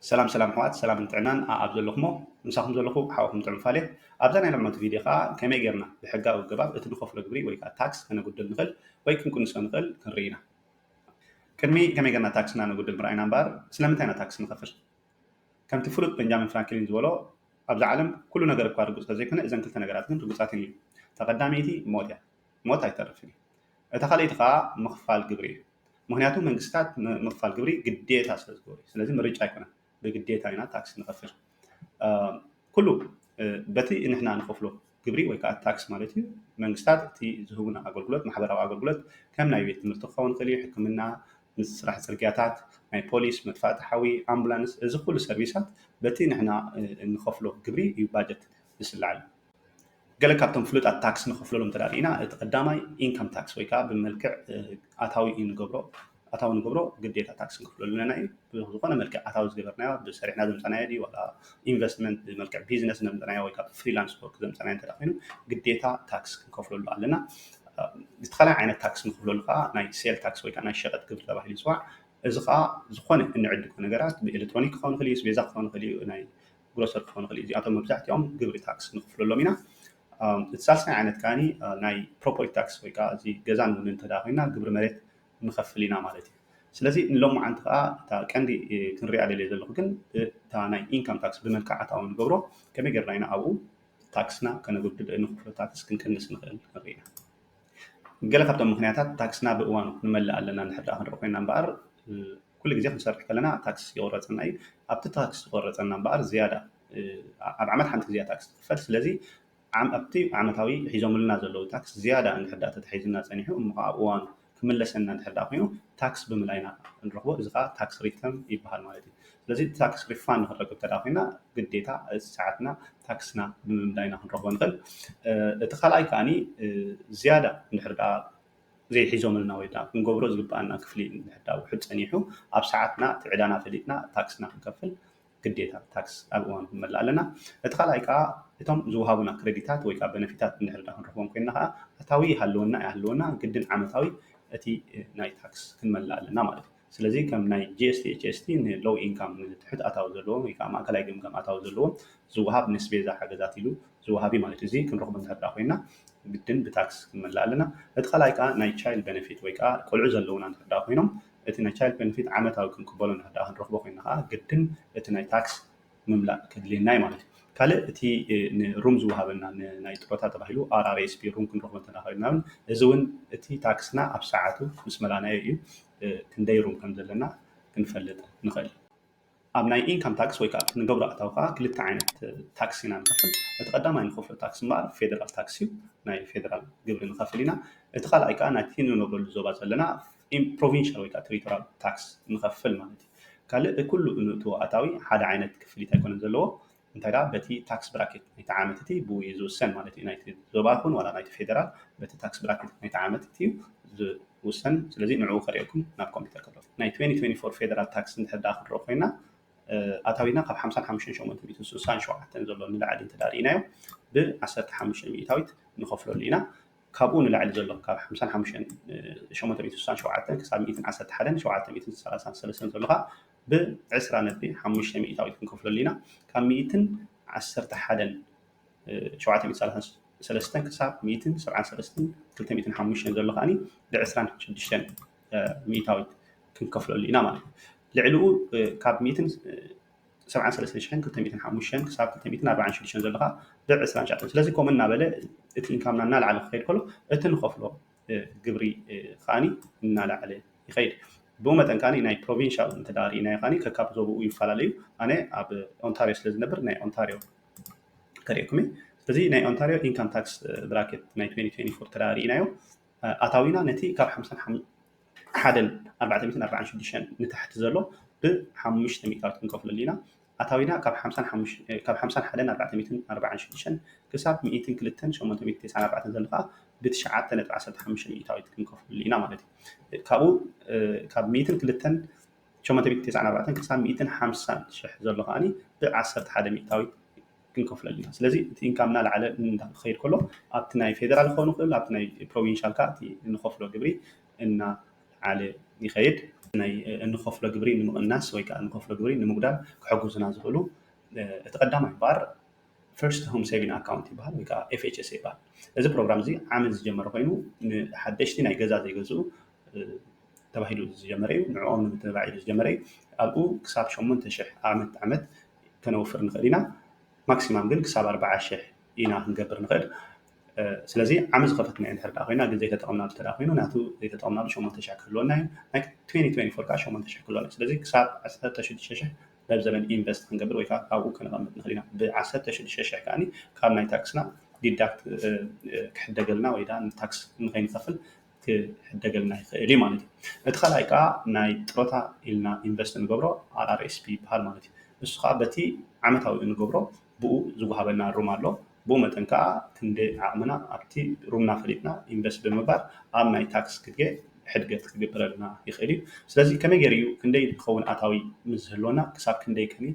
ሰላም ሰላም ኣሕዋት፣ ሰላምን ጥዕናን ኣኣብ ዘለኹሞ። ምሳኹም ዘለኹ ሓውኹም ጥዑም ፋሌ። ኣብዛ ናይ ሎምዓንቲ ቪድዮ ኸዓ ከመይ ጌርና ብሕጋዊ ኣገባብ እቲ ንኸፍሎ ግብሪ ወይ ከዓ ታክስ ከነጉድል ንኽእል ወይ ክንቅንሶ ንኽእል ክንርኢ ኢና። ቅድሚ ከመይ ጌርና ታክስና ነጉድል ምርኣይና እምበኣር፣ ስለምንታይ ኢና ታክስ ንኸፍል? ከምቲ ፍሉጥ ቤንጃሚን ፍራንክሊን ዝበሎ፣ ኣብዛ ዓለም ኩሉ ነገር እኳ ርጉጽ ተዘይኮነ፣ እዘን ክልተ ነገራት ግን ርጉጻት እየን። እታ ቀዳመይቲ ሞት እያ። ሞት ኣይተርፍን እዩ። እታ ካልኣይቲ ኸዓ ምኽፋል ግብሪ እዩ። ምኽንያቱ መንግስታት ም-፣ ምኽፋል ግብሪ ግዴታ ስለ ዝገብሩ እዩ። ስለዚ ምርጫ ኣይኮነን፣ ብግዴታ ኢና ታክስ ንኸፍል። እ፣ ኩሉ፣ እ፣ በቲ ንሕና ንኸፍሎ ግብሪ ወይ ከዓ ታክስ ማለት እዩ። መንግስታት እቲ ዝህቡና ኣገልግሎት፣ ማሕበራዊ ኣገልግሎት፣ ከም ናይ ቤት ትምህርቲ ክኸውን ይኽእል እዩ፣ ሕክምና፣ ምስራሕ ጽርግያታት፣ ናይ ፖሊስ፣ መጥፋእቲ ሓዊ፣ ኣምቡላንስ፣ እዚ ኩሉ ሰርቪሳት በቲ ንሕና፣ እ፣ እንኸፍሎ ግብሪ እዩ ባጀት ዝስላዕ። ገለ ካብቶም ፍሉጣት ታክስ ንኸፍለሎም እንተ ደኣ ርኢና፣ እቲ ቀዳማይ ኢንካም ታክስ ወይ ከዓ ብመልክዕ፣ እ፣ ኣታዊ እዩ ንገብሮ፣ ኣታዊ ንገብሮ ግዴታ ታክስ ክንከፍለሉ ኣለና እዩ። ብዝኾነ መልክዕ ኣታዊ ዝገበርናዮ፣ ብሰሪሕና ዘምፀናዮ ድዩ፣ ዋላ ኢንቨስትመንት ብመልክዕ ቢዝነስ ዘምፀናዮ ወይ ከዓ ፍሪላንስ ወርክ ዘምፀናዮ እንተ ደኣ ኮይኑ፣ ግዴታ ታክስ ክንከፍለሉ ኣለና። እ፣ እቲ ካልኣይ ዓይነት ታክስ ንኸፍለሉ ከዓ ናይ ሴል ታክስ ወይ ከዓ ናይ ሸቐጥ ግብሪ ተባሂሉ ይፅዋዕ። እዚ ከዓ ዝኾነ እንዕድጎ ነገራት ብኤሌክትሮኒክ ክኸውን ይኽእል እዩ፣ ኣስቤዛ ክኸውን ይኽእል እዩ፣ ናይ ግሮሰር ክኸውን ይኽእል እዩ። እዚኣቶም መብዛሕትኦም ግብሪ ታክስ ንኽፍለሎም ኢና። እም፣ እቲ ሳልሳይ ዓይነት ከኣኒ፣ እ፣ ናይ ፕሮፐርቲ ታክስ ወይ ከዓ እዚ ገዛ ንውንን እንተ ደኣ ኮይና ግብሪ መሬት ንኸፍል ኢና ማለት እዩ። ስለዚ ንሎማዓንቲ ከዓ እታ ቀንዲ፣ እ፣ ክንሪኣ ደልየ ዘለኹ ግን እታ ናይ ኢንካም ታክስ ብመልክዕ ኣታዊ ንገብሮ ከመይ ጌርና ኢና ኣብኡ ታክስና ከነጉድል፣ ንኽፍሎ ታክስ ክንቅንስ ንኽእል ንርኢ ኢና። ገለ ካብቶም ምኽንያታት ታክስና ብእዋኑ ክንመልእ ኣለና እንድሕር ደኣ ክንርኢ ኮይና እምበኣር፣ እ፣ ኩሉ ግዜ ክንሰርሕ ከለና ታክስ ይቑረፀና እዩ። ኣብቲ ታክስ ዝቑረፀና እምበኣር ዝያዳ፣ እ፣ ኣብ ዓመት ሓንቲ ግዜ ታክስ ትኽፈል። ስለዚ ዓም-፣ ኣብቲ ዓመታዊ ሒዞምልና ዘለዉ ታክስ ዝያዳ እንድሕር ደኣ ተታሒዙና ጸኒሑ፣ እሞ ኸዓ ኣብ እዋኑ ክምለሰና እንድሕር ደኣ ኮይኑ ታክስ ብምልኣይ ኢና ንረኽቦ። እዚ ኸዓ ታክስ ሪተርን ይበሃል ማለት እዩ። ስለዚ ታክስ ሪፋንድ ክንረክብ እንተ ደኣ ኮይና ግዴታ እቲ ሰዓትና ታክስና ብምምላይ ኢና ክንረኽቦ ንኽእል። እ፣ እቲ ካልኣይ ከኣኒ፣ እ፣ ዝያዳ እንድሕር ደኣ ዘይሒዞምልና ወይ ደኣ ክንገብሮ ዝግበኣና ክፍሊ እንድሕር ደኣ ውሑድ ጸኒሑ፣ ኣብ ሰዓትና እቲ ዕዳና ፈሊጥና ታክስና ክንከፍል ግዴታ ታክስ ኣብ እዋኑ ክንመልእ ኣለና። እቲ ካልኣይ ከኣ እቶም ዝወሃቡና ክረዲታት ወይ ከኣ በነፊታት እንድሕር ደኣ ክንረኽቦም ኮይንና ከኣ ኣታዊ ይሃልወና ኣይሃልወና ግድን ዓመታዊ እቲ ናይ ታክስ ክንመልእ ኣለና ማለት እዩ። ስለዚ ከም ናይ ጂ ኤስ ቲ፣ ኤች ኤስ ቲ ንሎው ኢንካም ንትሑት ኣታዊ ዘለዎም ወይ ከኣ ማእከላይ ገምጋም ኣታዊ ዘለዎም ዝወሃብ ነስቤዛ ሓገዛት ኢሉ ዝወሃብ እዩ ማለት እዩ። እዚ ክንረኽቦ እንድሕር ደኣ ኮይንና ግድን ብታክስ ክንመልእ ኣለና። እቲ ካልኣይ ከኣ ናይ ቻይልድ በነፊት ወይ ከኣ ቆልዑ ዘለውና እንድሕር ደኣ ኮይኖም እቲ ናይ ቻይልድ በነፊት ዓመታዊ ክንቅበሎ እንድሕር ደኣ ክንረኽቦ ኮይንና ከኣ ግድን እቲ ናይ ታክስ ምምላእ ከድልየና እዩ ማለት እዩ። ካልእ እቲ፣ እ፣ ንሩም ዝወሃበና ን-፣ ናይ ጥሮታ ተባሂሉ ኣር ኣር ኤስ ፒ ሩም ክንረኽቦ እንተደኣ ኮይንና እውን እዚ እውን እቲ ታክስና ኣብ ሰዓቱ ምስ መላናዮ እዩ፣ እ፣ ክንደይ ሩም ከም ዘለና ክንፈልጥ ንኽእል። ኣብ ናይ ኢንካም ታክስ ወይ ከኣ ኣብቲ ንገብሮ ኣታዊ ከኣ ክልተ ዓይነት፣ እ፣ ታክስ ኢና ንኸፍል። እቲ ቀዳማይ ንኸፍሎ ታክስ እምበኣር ፌደራል ታክስ እዩ። ናይ ፌደራል ግብሪ ንኸፍል ኢና። እቲ ካልኣይ ከኣ ናይቲ ንነብረሉ ዞባ ዘለና ኢን-፣ ፕሮቪንሻል ወይ ከኣ ቴሪቶራል ታክስ ንኸፍል ማለት እዩ። ካልእ ኩሉ ንእትዎ ኣታዊ ሓደ ዓይነት ክፍሊት ኣይኮነን ዘለዎ። እንታይ ደኣ በቲ ታክስ ብራኬት ናይቲ ዓመት እቲ ብኡ እዩ ዝውሰን ማለት እዩ። ናይቲ ዞባ ይኹን ዋላ ናይቲ ፌደራል በቲ ታክስ ብራኬት ናይቲ ዓመት እቲ እዩ ዝውሰን። ስለዚ ንዕኡ ከርእየኩም ናብ ኮምፒውተር ከሎ ናይ ትዌንቲ ትዌንቲ ፎር ፌደራል ታክስ እንድሕር ደኣ ክንረኦ ኮይና፣ እ፣ ኣታዊና ካብ ሓምሳን ሓሙሽተን ሸሞንተ ሚእትን ስሳን ሸውዓተን ዘሎ ንላዕሊ እንተ ደኣ ርኢናዮ ብ ዓሰርተ ሓሙሽተ ሚእታዊት ንኸፍለሉ ኢና። ካብኡ ንላዕሊ ዘሎ ካብ ሓምሳን ሓሙሽተን ሸሞንተ ሚእትን ስሳን ሸውዓተን ክሳብ ሚእትን ዓሰርተ ሓደን ሸውዓተ ሚእትን ሰላሳን ሰለስተን ዘሎ ኸኣ ብዕስራ ነጥቢ ሓሙሽተ ሚእታዊት ክንከፍለሉ ኢና። ካብ ሚእትን ዓሰርተ ሓደን ሸውዓተ ሚእትን ሰላሳን ሰለስተን ክሳብ ሚእትን ሰብዓን ሰለስተን ክልተ ሚእትን ሓሙሽተን ዘሎ ከኣኒ ብዕስራን ሽዱሽተን ሚእታዊት ክንከፍለሉ ኢና ማለት እዩ። ልዕሊኡ ካብ ሚእትን ሰብዓን ሰለስተን ሽሕን ክልተ ሚእትን ሓሙሽተን ክሳብ ክልተ ሚእትን ኣርባዓን ሽዱሽተን ዘሎ ከዓ ብዕስራን ትሽዓተን። ስለዚ ከምኡ እናበለ እቲ ኢንካምና እናለዓለ ክኸይድ ከሎ እቲ ንኸፍሎ ግብሪ ከኣኒ እናለዓለ ይኸይድ። ብኡ መጠን ከኣኒ ናይ ፕሮቪንሻል እንተ ደኣ ርኢናዮ ከኣኒ ከካብ ዞባኡ ይፈላለ እዩ። ኣነ ኣብ ኦንታርዮ ስለ ዝነብር ናይ ኦንታርዮ ከርእየኩም እየ። ስለዚ ናይ ኦንታርዮ ኢንካም ታክስ ብራኬት ናይ ትዌንቲ ትዌንቲ ፎር እንተ ደኣ ርኢናዮ ኣታዊና ነቲ ካብ ሓምሳን ሓደን ኣርባዕተ ሚእትን ኣርባዓን ሽዱሽተን ንታሕቲ ዘሎ ብሓሙሽተ ሚእታዊት ክንከፍለሉ ኢና። ኣታዊና ካብ ሓምሳን ሓሙሽተ፣ ካብ ሓምሳን ሓደን ኣርባዕተ ሚእትን ኣርባዓን ሽዱሽተን ክሳብ ሚእትን ክልተን ሸሞንተ ሚእትን ተስዓን ኣርባዕተን ዘሎ ከዓ ብትሽዓተ ነጥቢ ዓሰርተ ሓሙሽተ ሚእታዊት ክንከፍለሉ ኢና ማለት እዩ። ካብኡ፣ እ፣ ካብ ሚእትን ክልተን ሸሞንተ ሚእትን ተስዓን ኣርባዕተን ክሳብ ሚእትን ሓምሳን ሽሕ ዘሎ ከኣኒ ብዓሰርተ ሓደ ሚእታዊት ክንከፍለሉ ኢና። ስለዚ እቲ ኢንካም እናለዓለ እንዳኸይድ ከሎ ኣብቲ ናይ ፌደራል ክኸውን ይኽእል፣ ኣብቲ ናይ ፕሮቪንሻል ከዓ እቲ እንኸፍሎ ግብሪ እናለዓለ ይኸይድ። ናይ እንኸፍሎ ግብሪ ንምቕናስ ወይ ከዓ እንኸፍሎ ግብሪ ንምጉዳል ክሕግዙና ዝኽእሉ እቲ ቀዳማይ እምበኣር ፈርስት ሆም ሴቪንግ ኣካውንት ይበሃል ወይ ከዓ ኤፍ ኤች ኤስ ኤ ይበሃል። እዚ ፕሮግራም እዚ ዓመት ዝጀመረ ኮይኑ ንሓደሽቲ ናይ ገዛ ዘይገዝኡ ተባሂሉ ዝጀመረ እዩ። ንዕኦም ንምትብባዕ ኢሉ ዝጀመረ እዩ። ኣብኡ ክሳብ ሸሞንተ ሽሕ ዓመት ዓመት ከነውፍር ንኽእል ኢና። ማክሲማም ግን ክሳብ ኣርባዓ ሽሕ ኢና ክንገብር ንኽእል። ስለዚ ዓመት ዝኸፈትና እንድሕር ደኣ ኮይና ግን ዘይተጠቐምናሉ እንተ ደኣ ኮይኑ ናቱ ዘይተጠቐምናሉ ሸሞንተ ሽሕ ክህልወና እዩ። ናይ ትዌንቲ ትዌንቲ ፎር ከዓ ሸሞንተ ሽሕ ክህልወና እዩ። ስለዚ ክሳብ ዓሰርተ ሽዱሽተ ሽሕ በዚ ዘበን ኢንቨስት ክንገብር ወይ ከዓ ካብኡ ከነቐምጥ ንኽእል ኢና። ብ ዓሰርተ ሽዱሽተ ሽሕ ከኣ ካብ ናይ ታክስና ዲዳክት ክሕደገልና ወይ ደኣ ታክስ ንኸይንኸፍል ክሕደገልና ይኽእል እዩ ማለት እዩ። እቲ ካልኣይ ከዓ ናይ ጥሮታ ኢልና ኢንቨስት ንገብሮ ኣር ኣር ኤስ ፒ ይበሃል ማለት እዩ። እሱ ከዓ በቲ ዓመታዊ እንገብሮ ብኡ ዝወሃበና ሩም ኣሎ። ብኡ መጠን ከዓ ክንደይ ዓቕምና ኣብቲ ሩምና ፈሊጥና ኢንቨስት ብምግባር ኣብ ናይ ታክስ ግዜ ሕድገት ክግበረልና ይኽእል እዩ። ስለዚ ከመይ ገይሩ እዩ ክንደይ ክኸውን ኣታዊ ምስ ዝህልወና ክሳብ ክንደይ ከኒ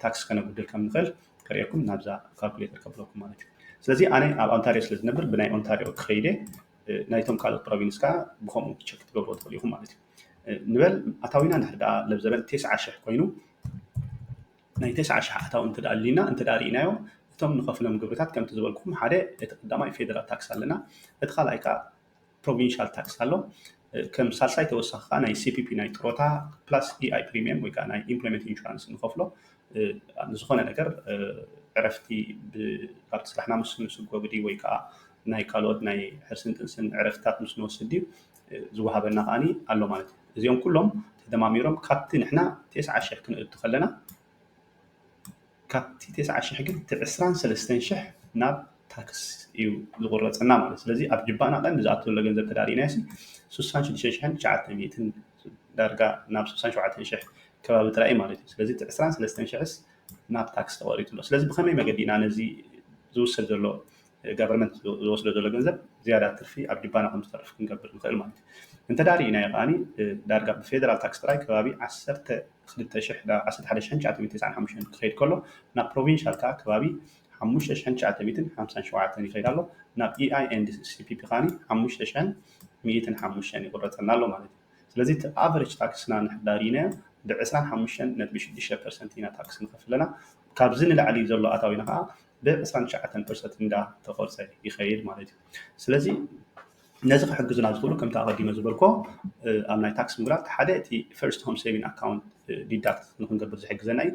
ታክስ ከነጉድል ከም ንኽእል ከርእየኩም ናብዛ ካልኩሌተር ከብለኩም ማለት እዩ። ስለዚ ኣነ ኣብ ኦንታሪዮ ስለ ዝነብር ብናይ ኦንታሪዮ ክኸይደ ናይቶም ካልኦት ፕሮቪንስ ከዓ ብከምኡ ቸክ ትገብርዎ ትኽእሉ ኢኹም ማለት እዩ። ንበል ኣታዊና እንድሕር ደኣ ለብዘበን ቴስዓ ሽሕ ኮይኑ ናይ ቴስዓ ሽሕ ኣታዊ እንተ ደኣ ኣሊና እንተ ደኣ ርኢናዮ እቶም ንኸፍሎም ግብርታት ከምቲ ዝበልኩኹም ሓደ እቲ ቀዳማይ ፌደራል ታክስ ኣለና፣ እቲ ካልኣይ ከዓ ፕሮቪንሻል ታክስ ኣሎ። ከም ሳልሳይ ተወሳኺ ከዓ ናይ ሲ ፒ ፒ ናይ ጥሮታ ፕላስ ኢ ኣይ ፕሪሚየም ወይ ከዓ ናይ ኢምፕሎይመንት ኢንሹራንስ ንኸፍሎ ንዝኾነ ነገር ዕረፍቲ ካብቲ ስራሕና ምስ ንስጎግዲ ወይ ከዓ ናይ ካልኦት ናይ ሕርስን ጥንስን ዕረፍትታት ምስ ንወስድ ድዩ ዝወሃበና ከዓኒ ኣሎ ማለት እዩ። እዚኦም ኩሎም ተደማሚሮም ካብቲ ንሕና ቴስዓ ሽሕ ክንእቱ ከለና ካብቲ ቴስዓ ሽሕ ግን እቲ ዕስራን ሰለስተን ሽሕ ናብ ታክስ እዩ ዝቑረፀና ማለት እዩ። ስለዚ ኣብ ጅባና ቀንዲ ዝኣቱ ዘሎ ገንዘብ ተዳሪእናዮ ሲ ስሳን ሽዱሽተ ሽሕን ትሽዓተ ሚእትን ዳርጋ ናብ ስሳን ሸውዓተን ሽሕ ከባቢ ጥራይ ማለት እዩ። ስለዚ እቲ ዕስራን ሰለስተን ሽሕስ ናብ ታክስ ተቐሪፁ ኣሎ። ስለዚ ብኸመይ መገዲ ኢና ነዚ ዝውሰድ ዘሎ ጋቨርመንት ዝወስዶ ዘሎ ገንዘብ ዝያዳ ትርፊ ኣብ ጅባና ከም ዝተርፍ ክንገብር ንኽእል ማለት እዩ። እንተ ደኣ ርኢናዮ ከዓኒ ዳርጋ ብፌደራል ታክስ ጥራይ ከባቢ ዓሰርተ ክልተ ሽሕ ዓሰርተ ሓደ ሽሕን ትሽዓተ ሚእትን ተስዓን ሓሙሽተን ክኸይድ ከሎ ናብ ፕሮቪንሻል ከዓ ከባቢ ሓሙሽተ ሽሕን ትሽዓተ ሚእትን ሓምሳን ሸውዓተን ይኸይድ ኣሎ። ናብ ኢ ኣይ ኤንድ ሲ ፒ ፒ ከዓኒ ሓሙሽተ ሽሕን ሚእትን ሓሙሽተን ይቑረፀና ኣሎ ማለት እዩ። ስለዚ እቲ ኣቨሬጅ ታክስና እንድሕር ርኢናዮ ብዕስራን ሓሙሽተን ነጥቢ ሽዱሽተ ፐርሰንት ኢና ታክስ ንኸፍል ኣለና። ካብዚ ንላዕሊ ዘሎ ኣታዊና ከዓ ብዕስራን ትሽዓተን ፐርሰንት እንዳተቖርፀ ይኸይድ ማለት እዩ። ስለዚ ነዚ ክሕግዙና ዝኽእሉ ከምቲ ኣቐዲመ ዝበልኮ ኣብ ናይ ታክስ ምጉዳል ሓደ እቲ ፈርስት ሆም ሴቪንግ ኣካውንት ዲዳክት ንክንገብር ዝሕግዘና እዩ።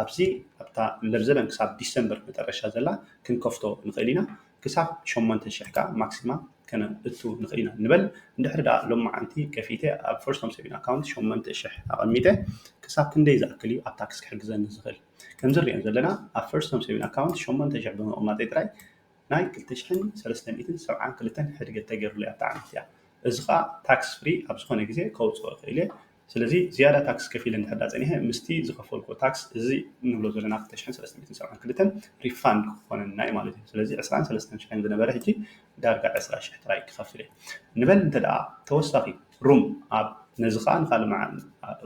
ኣብዚ ኣብታ ለብዘበን ክሳብ ዲሰምበር መጠረሻ ዘላ ክንከፍቶ ንኽእል ኢና። ክሳብ ሸሞንተ ሽሕ ከዓ ማክሲማም ከነእቱ ንኽእል ኢና። ንበል እንድሕር ደኣ ሎማዓንቲ ከፊተ ኣብ ፈርስት ሆም ሴቪንግ ኣካውንት ሸሞንተ ሽሕ ኣቐሚጠ ክሳብ ክንደይ ዝኣክል እዩ ኣብ ታክስ ክሕግዘኒ ዝኽእል? ከምዚ ንሪኦ ዘለና ኣብ ፈርስት ሆም ሴቪንግ ኣካውንት ሸሞንተ ሽሕ ብምቕማጠይ ጥራይ ናይ ክልተ ሽሕን ሰለስተ ሚእትን ሰብዓን ክልተን ሕድገት ተገይሩሉ ኣብታ ዓመት እያ። እዚ ከዓ ታክስ ፍሪ ኣብ ዝኾነ ግዜ ከውፅኦ ይኽእል እየ። ስለዚ ዝያዳ ታክስ ከፊለ እንድሕር ዳ ፀኒሐ ምስቲ ዝኸፈልኩ ታክስ እዚ ንብሎ ዘለና ክልተ ሽሕን ሰለስተ ሚእትን ሰብዓን ክልተን ሪፋንድ ክኾነና እዩ ማለት እዩ። ስለዚ ዕስራን ሰለስተን ሽሕን ዝነበረ ሕጂ ዳርጋ ዕስራ ሽሕ ጥራይ ክኸፍል እየ። ንበል እንተ ደኣ ተወሳኺ ሩም ኣብ ነዚ ከዓ ንካልእ መዓ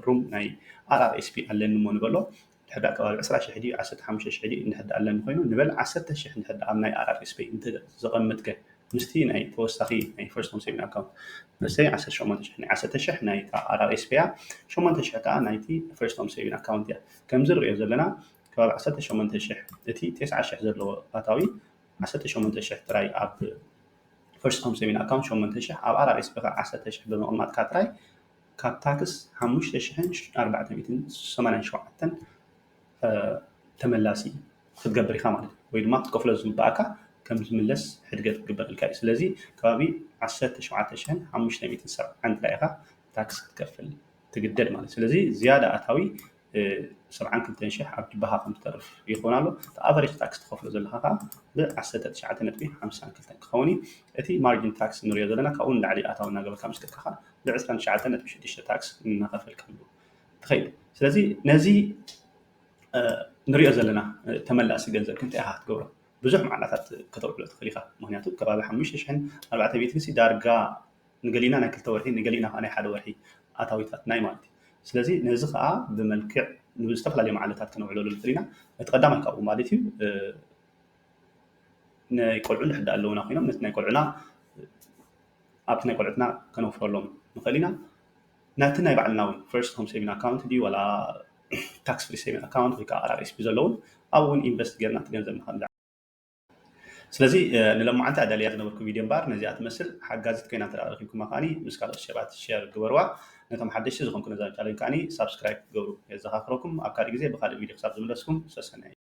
ሩም ናይ ኣር ኣር ኤስ ፒ ኣለኒ እሞ ንበሎ ድሕር ደኣ ከባቢ ዕስራ ሽሕ ድዩ ዓሰርተ ሓሙሽተ ሽሕ ድዩ እንድሕር ደኣ ኣለኒ ኮይኑ ንበል ዓሰርተ ሽሕ እንድሕር ደኣ ኣብ ናይ ኣር ኣር ኤስ ፒ እንተ ዘቐምጥ ከ ምስቲ ናይ ተወሳኺ ናይ ፈርስት ሆም ሴቪንግ ኣካውንት መሰለኝ ዓሰርተ ሸሞንተ ሽሕ ናይ ዓሰርተ ሽሕ ናይ ኣር ኣር ኤስ ፒ እያ ሸሞንተ ሽሕ ከዓ ናይቲ ፈርስት ሆም ሴቪንግ ኣካውንት እያ ከምዚ ንሪኦ ዘለና ከባቢ ዓሰርተ ሸሞንተ ሽሕ እቲ ተስዓ ሽሕ ዘለዎ ኣታዊ ዓሰርተ ሸሞንተ ሽሕ ጥራይ ኣብ ፈርስት ሆም ሴቪንግ ኣካውንት ሸሞንተ ሽሕ ኣብ ኣር ኣር ኤስ ፒ ከዓ ዓሰርተ ሽሕ ብምቕማጥካ ጥራይ ካብ ታክስ ሓሙሽተ ሽሕን ኣርባዕተ ሚእትን ሰማንያን ሸውዓተን ተመላሲ ክትገብር ኢኻ ማለት እዩ። ወይ ድማ ክትከፍሎ ዝግባኣካ ከም ዝምለስ ሕድገት ክግበረልካ እዩ። ስለዚ ከባቢ ዓሰርተ ሸውዓተ ሽሕን ሓሙሽተ ሚእትን ሰብዓን ጥራይ ኢኻ ታክስ ክትከፍል ትግደድ ማለት እዩ። ስለዚ ዝያዳ ኣታዊ ሰብዓን ክልተን ሽሕ ኣብ ጅባኻ ከም ትተርፍ ይኸውን ኣሎ። እቲ ኣቨሬጅ ታክስ ትኸፍሎ ዘለኻ ከዓ ብዓሰርተ ትሽዓተ ነጥቢ ሓምሳን ክልተን ክኸውን እዩ። እቲ ማርጂን ታክስ ንሪኦ ዘለና ካብኡ ንላዕሊ ኣታዊ እናገበርካ ምስ ከድካ ከዓ ብዕስራን ትሽዓተን ነጥቢ ሽዱሽተ ታክስ እናኸፈልካሉ ትኸይድ። ስለዚ ነዚ ንሪኦ ዘለና ተመላእሲ ገንዘብ ክንታይ ኢኻ ክትገብሮ? ብዙሕ መዓላታት ከተውዕሎ ትኽእል ኢኻ። ምክንያቱ ከባቢ ሓሙሽተ ሽሕን ኣርባዕተ ሚእትን ሲ ዳርጋ ንገሊና ናይ ክልተ ወርሒ ንገሊና ከዓ ናይ ሓደ ወርሒ ኣታዊታትና እዩ ማለት እዩ። ስለዚ ነዚ ከዓ ብመልክዕ ንዝተፈላለዩ መዓልታት ከነውዕለሉ ንኽእል ኢና። እቲ ቀዳማይ ካብኡ ማለት እዩ ናይ ቆልዑ እንድሕር ኣለዉና ኮይኖም ነቲ ናይ ቆልዑና ኣብቲ ናይ ቆልዑትና ከነውፍረሎም ንኽእል ኢና። ናቲ ናይ ባዕልና እውን first home saving account ድዩ ዋላ tax free saving account ወይ ከዓ R R S P ዘለውን ኣብኡ እውን invest ጌርና እቲ ገንዘብ ንኸም ስለዚ ንለማዓንቲ ኣዳልያ ዝነበርኩ ቪድዮ እምበኣር ነዚኣ ትመስል። ሓጋዚት ኮይና እንተ ረኺብኩማ ከዓኒ ምስ ካልኦት ሰባት share ግበርዋ። ነቶም ሓደሽቲ ዝኾንኩ ነዛ ቻነል ከዓኒ subscribe ክትገብሩ የዘኻኽረኩም። ኣብ ካልእ ግዜ ብኻልእ ቪድዮ ክሳብ ዝምለስኩም ሰሰናዩ።